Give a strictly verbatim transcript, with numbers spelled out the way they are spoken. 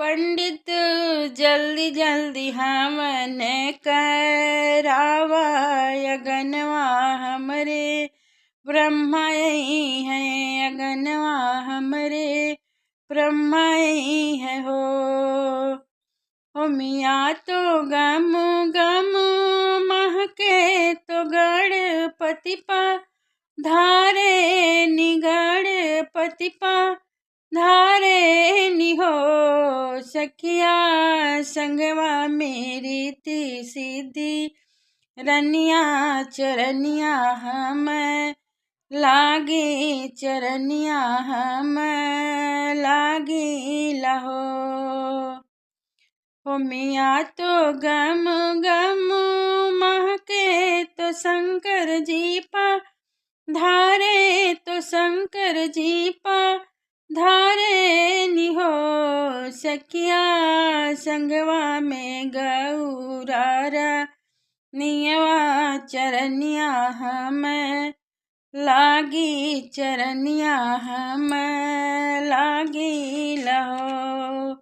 पंडित जल्दी जल्दी हवन करावा अगनवा हमरे, ब्रह्मा आई है अगनवा हमरे, ब्रह्मा आई है हो। हो मिया तो गम गम महके तो गणपति पा धारे नि गणपति पा धारे नि हो। सखिया संगवा मेरी ती सीधी रनिया चरनिया हम लागे चरनिया हम लागे लहो। हो मिया तो गम गम महके तो शंकर जी पा धारे तो शंकर जी पा धारे नि हो। सखिया संगवा में गौरारा नियवा चरनिया हम लागी चरनिया हम लागी लहो।